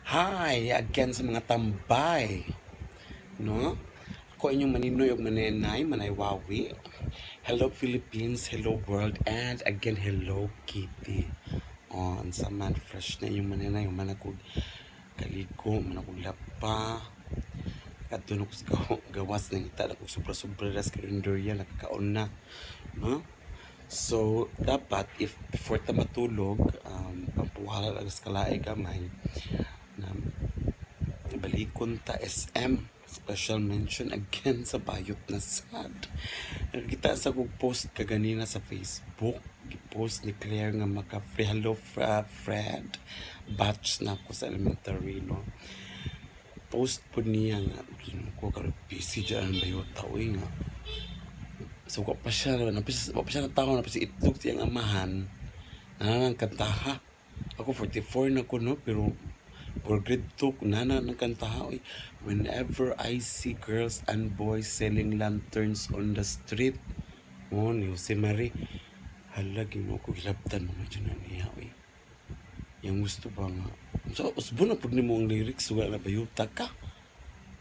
Hi again sa mga tambay. No? Ako inyong maninoy ug manenay, Manay Wawi. Hello Philippines, hello world, and again hello Kitty. Oh, unsa man, fresh na inyong manenay, man ako kaligo, man ako lapa. Kadto ko sa gawas, nangita na kog sobra-sobra ra sa karinderya, nakakaon na. No? So, dapat if before ta matulog, pampuhala lang sa kalae gamay, na balikon ta SM. Special mention again sa bayot na sad. Nakita sa kog post kaganina sa Facebook, gipost ni Claire nga maka free. Hello Fred, batch na ako sa elementary, no? Post po niya nga ko karon busy dyan ang bayota uy nga. So wa pa siya na wa pa siya natawo na pa si itlog siyang amahan na nang kantaha. Ako 44 na ko, no? Pero for grade 2 nana ng kantaha oy. "Whenever I see girls and boys selling lanterns on the street." Oh, ni Jose Marie. Hala, Ginoo ko, gilabtan mo medyo na niya oy. Yang gusto ba nga so usbo na pud nimo ang lyrics, wala na bayuta ka.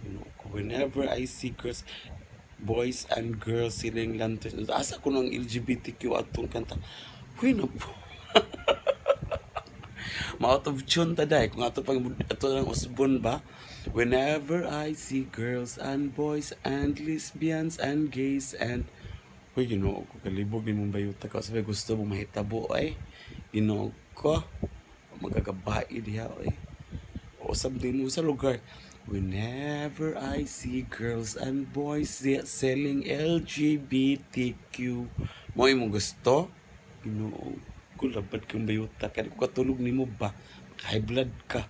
Ginoo ko, "Whenever I see girls, boys and girls selling lanterns." Asa ko ng LGBTQ atong kanta? Huy na po. Ma-out of tune ta dai. Kung ato pang ato lang usbon ba? "Whenever I see girls and boys and lesbians and gays and." Huy, Ginoo ko, kalibog ni mong bayuta ka. Sabi gusto mo mahitabo ay. Ginoo ko. Magagabai diha ay. O sabi mo sa lugar. "Whenever I see girls and boys selling LGBTQ." Mo imong gusto? Ginoo ko, labad kang bayuta. Kaya ko katulog nimo ba? High blood ka.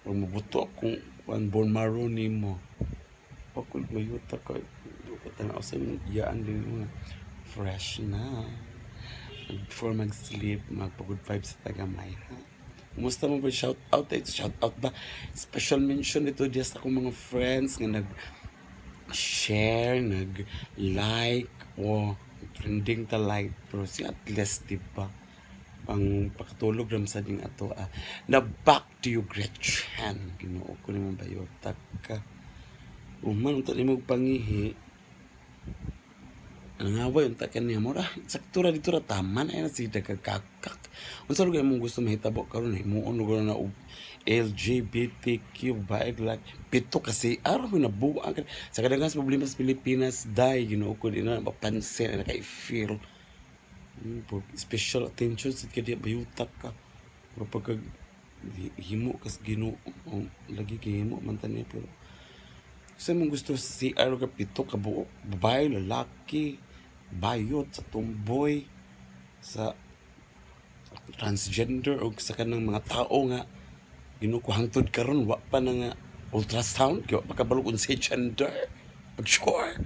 Or mabuto akong kuan bone marrow nimo. Pakul bayuta ka. Tanaw sa imong iyaan din mo nga fresh na. Before mag-sleep, magpa-good vibes sa tagamay, ha? Kumusta mo ba? Shout out, eh, shout out ba? Special mention ito diya sa akong mga friends nga nag share, nag like o trending ta light pero si at least, di ba? Pang pakatulog ram sa ding ato ah. Na back to you, Gretchen. Ginoo ko nimo, bayota ka. Uman unta nimo pangihi. Nangaway unta kaniya mo ra. Sakto ra dito ra taman ay na si kakak. Unsa lugar imong gusto mahitabo karon, himuon lugar na og LGBTQ ba like pito kasi araw mo nabuang ka. Sa kadaghan sa problema sa Pilipinas dai, Ginoo ko, di na mapansin na kay feel. Special attention sa kaya bayutak ka. Pero pagka himo kas Ginoo oh, lagi kay himo man tani pero sa mong gusto sa CR ka pito ka buok, babae, lalaki, bayot, sa tomboy, sa transgender o sa kanang mga tao nga Ginoo ko, hangtod karon wa pa na nga ultrasound kay wa pa kabalo kung say gender pag sure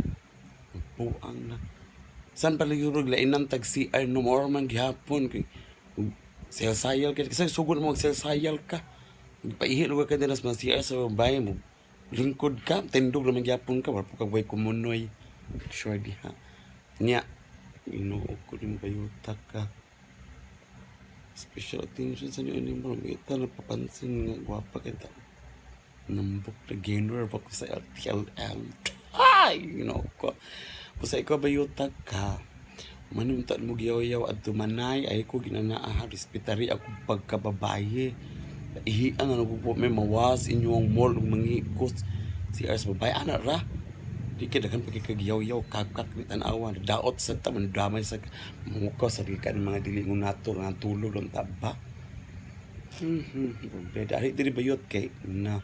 buang na. San pa lagi lainan tag CR, no more man gihapon kay sayal ka kasi sugod mo magsayal ka, paihi lugar ka nila sa mga CR sa babae mo, lingkod ka, tindog naman gyapon ka, wala po ka way kumunoy. Sure diha nya. Ginoo ko din, bayuta ka. Special attention sa niyo nimo kita napapansin nga gwapa kita. Nambok na gainer pa ko sa LTLM. Ay, Ginoo ko. Basta ikaw bayuta ka. Manuntan mo giyaw-yaw adto manay ay ko ginanaa, respetari ako pagkababaye. Ihian na po may mawas inyong mall ug mangikos si sa babae ana ra. Di kay daghan pa kay kagyaw-yaw kakak ni tan-awa daot sa ta man damay sa muka sa di ka mga dili mo nato nga tulog lang taba. Dari diri bayot kay na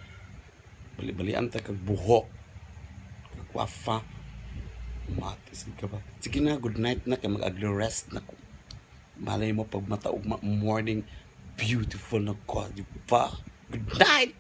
bali-balian ta kag buhok. Kagwafa. Matis ka ba? Sige na, good night na kay mag-ugly rest na ko. Malay mo pag mata ug morning beautiful na ko, di ba? Good night.